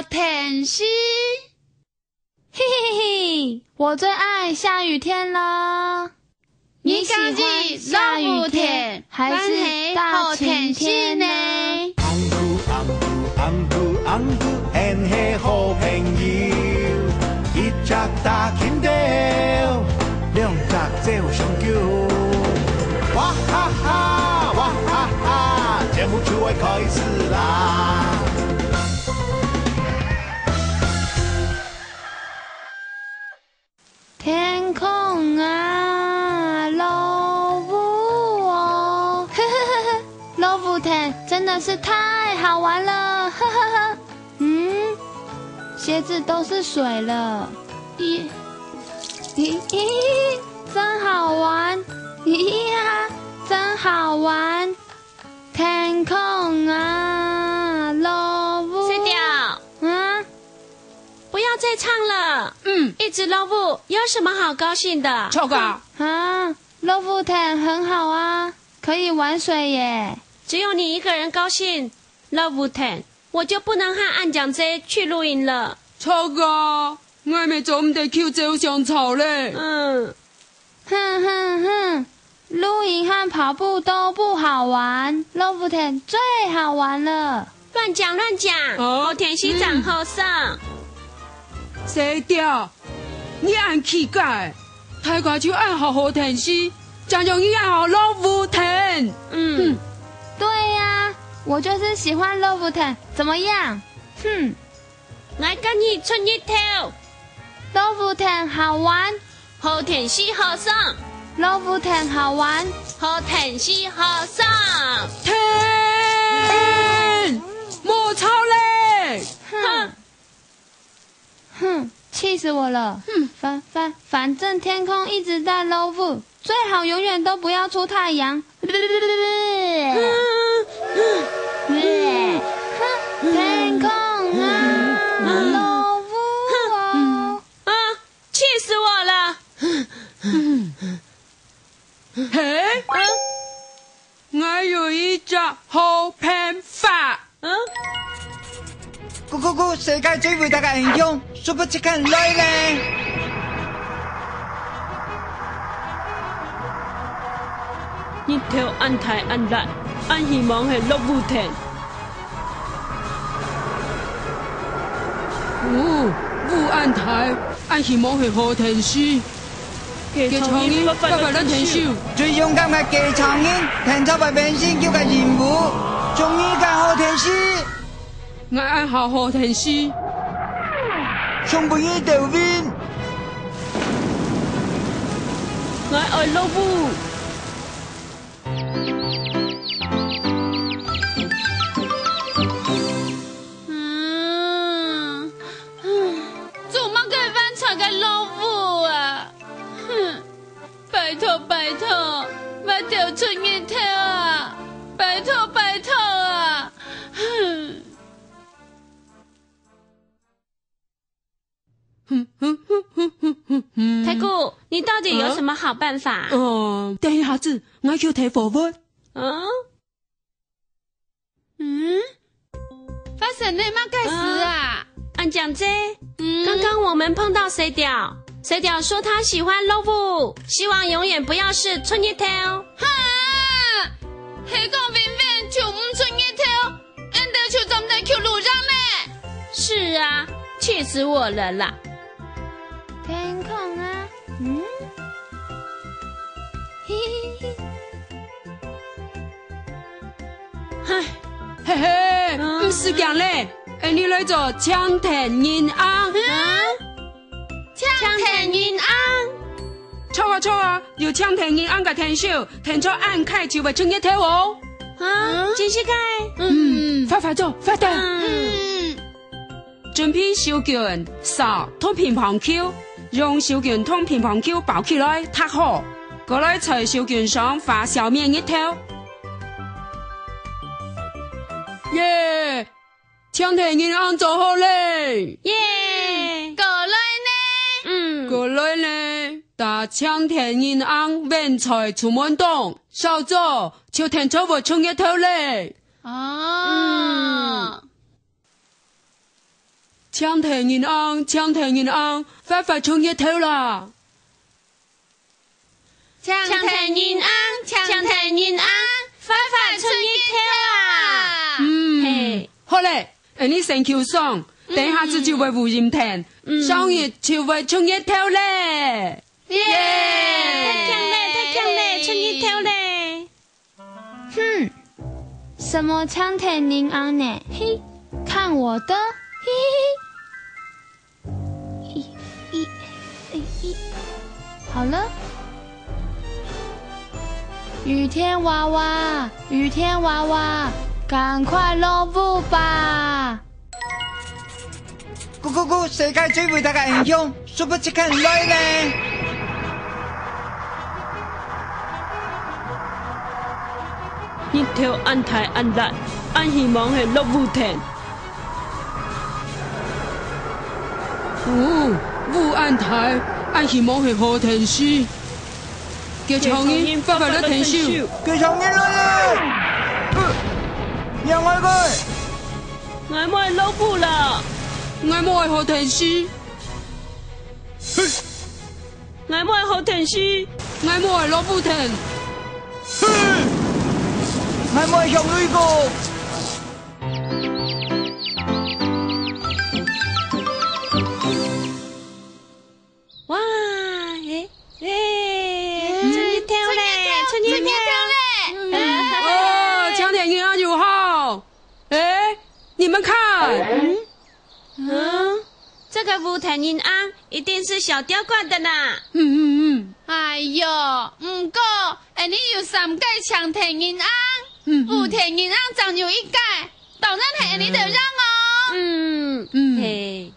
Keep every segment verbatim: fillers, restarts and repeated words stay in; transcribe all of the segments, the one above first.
天時。嘿嘿嘿，我最爱下雨天了。你喜欢下雨天还是大晴天呢？紅雨，紅雨，紅雨，紅雨，𫣆係好朋友。一隻大蝌蚪，兩隻走相救。哇哈哈，哇哈哈，節目就愛開始啦！天空啊，落雨哦！落雨天真的是太好玩了，哈哈哈。嗯，鞋子都是水了。咦，咦，咦，真好玩！咦呀，真好玩！天空啊，落雨。水调，啊？不要再唱了。嗯。一直落雨，有什么好高兴的？臭个。啊，落雨天很好啊，可以玩水耶。只有你一个人高兴，落雨天，我就不能和恁樣仔去露營了。臭个，𠊎乜做毋得去走相吵咧。嗯。哼哼哼，露營和跑步都不好玩，落雨天最好玩了。亂講亂講，哦。好天時正好耍。嗯。水調，你恁奇怪，大家就愛好好天時，正容易愛好落雨天。嗯。嗯。对呀，我就是喜欢落雨天，怎么样？哼。 来跟你出日头。落雨天好玩。好天時好耍。落雨天好玩。好天時好耍。停！莫吵咧！哼。哼，气死我了！哼。反反反正天空一直在落雨， 最好永远都不要出太阳。天空啊，落雨哦！啊，气死我了！嘿，我有一个好办法。 嗯？咕咕咕，世界最伟大个英雄，Super Chicken來咧！日頭恁大恁烈，恁希望係落雨天。哦，雨恁大，恁希望係好天時。 雞腸人發發來𢯭手。最勇敢个雞腸人，𢯭手會完成佢个任務，終於揀好天時。𠊎愛好好天時。送分你兜風。𠊎愛落雨。 嗯，做麼个還在該落雨啊？哼，拜託拜託，𠊎兜出日頭啊！拜託拜託啊！哼。 大姑，你到底有什麼好辦法？哦，等一下子，𠊎去提火鍋。嗯？嗯？發生了麼个事啊？恁樣仔，嗯？剛剛我們碰到水鳥，水鳥說牠喜歡落雨，希望永遠不要是出日頭。哈！係講永遠就毋出日頭， 𫣆兜就做毋得去露營咩？是啊，氣死我了啦！天空啊，嗯？嘿嘿嘿。唉，嘿嘿，嗯。毋使驚咧，𫣆俚來做青天人翁。嗯？ 青天人翁。著啊著啊，有青天人翁个𢯭手，𢯭手恁快就會出日頭哦。啊，嗯？真係个？嗯，快快做，快點。嗯。準備手巾、掃同乒乓球，用手巾同乒乓球包起來，䌈好，過來在手巾上畫消滅日頭。耶！ 青天人翁做好咧！耶！過來呢？嗯。過來呢？打青天人翁，永在出門當，掃忖就𢯭手會出日頭咧！哦。嗯。青天人翁，青天人翁，快快出日頭啦！青天人翁，青天人翁，快快出日頭啊！嗯，嘿。好咧，恁呢先休息，等一下子就會烏陰天，嗯。上日就會出日頭咧。耶！太強咧，太強咧，出日頭咧！ 哼，什麼青天人翁呢？嘿，看我的！嘿嘿嘿！一、一、一、一，好了。雨天娃娃，雨天娃娃，趕快落屋吧！ Go go go！世界最偉大个英雄，Super Chicken來咧！日頭恁大恁烈，恁希望係落雨天。哦，雨恁大，恁希望係好天時。 該場人發發了天手。該場人來了！呃，讓𠊎過！𠊎無愛落雨啦！𠊎無愛好天時！𠊎無愛好天時！𠊎無愛落雨天！𠊎無愛向雷公！ 哇，欸，欸，出日頭咧，出日頭咧！哦，青天人翁又好！欸，你們看！嗯，嗯，這個烏天人翁一定是小雕怪的啦！嗯嗯嗯。哎喲，毋過，𠊎俚有三個青天人翁，嗯嗯。烏天人翁正有一個，當然係𠊎俚得贏哦！嗯，嗯。嘿。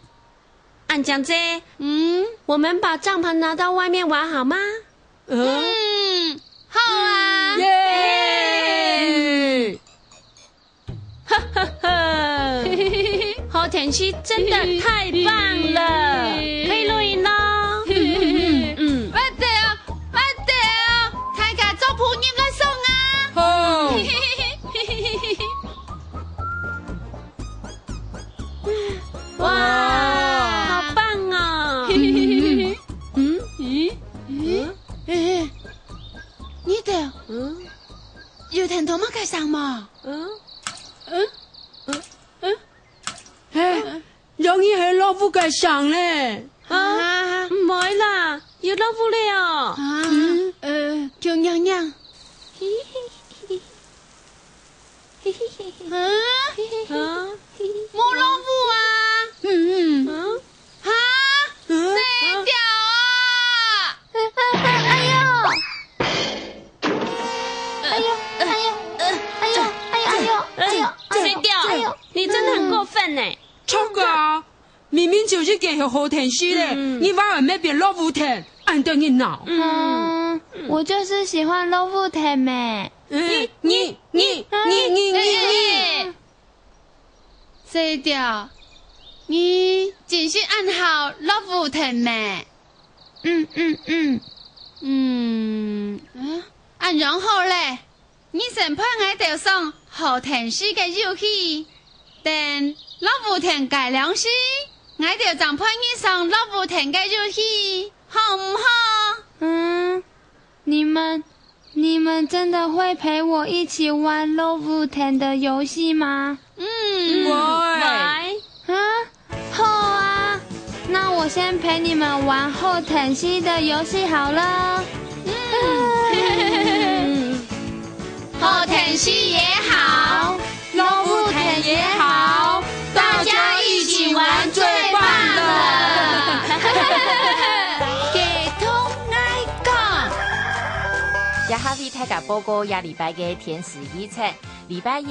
恁樣仔，嗯，我們把帳篷拿到外面玩好嗎？嗯，好啊！耶！哈哈哈！好天氣真的太棒了，可以露營咯！嗯嗯嗯。 快點啊，快點啊，大家做朋友來爽啊！好。哇，好棒哦！嗯，嗯，嗯，欸，你兜，嗯，有聽到麼个聲無？嗯，嗯，嗯，嗯。 嘿，容易係落雨个聲咧。啊，毋會啦，又落雨咧哦。啊，嗯。呃，叫娘娘。啊？啊？無落雨啊？嗯嗯。啊？哈？嗯？死掉啊！哎，哎，哎，哎喲！ 哎喲，哎喲，哎喲，哎喲，哎喲，哎喲，哎喲，哎喲，你真的很過分呢。著啊，明明就已經係好天時咧，嗯。你還愛乜變落雨天，恁得人惱。嗯，我就是喜歡落雨天咩。嗯，你，你，你，你，你，你。 細條，你真係恁好落雨天咩？嗯，嗯，嗯。嗯，啊，恁樣好咧，你先陪𠊎兜上好天時个遊戲，等落雨天解涼時，𠊎兜正陪你上落雨天个遊戲，好毋好？嗯，你們 你們真的會陪我一起玩落雨天的遊戲嗎？嗯，會。會。啊？好啊，那我先陪你們玩好天時的遊戲好了。嗯。好天時也好， 落雨天也好，大家一起玩最棒了。該同𠊎講。這下為大家報告這禮拜个天時預測，禮拜一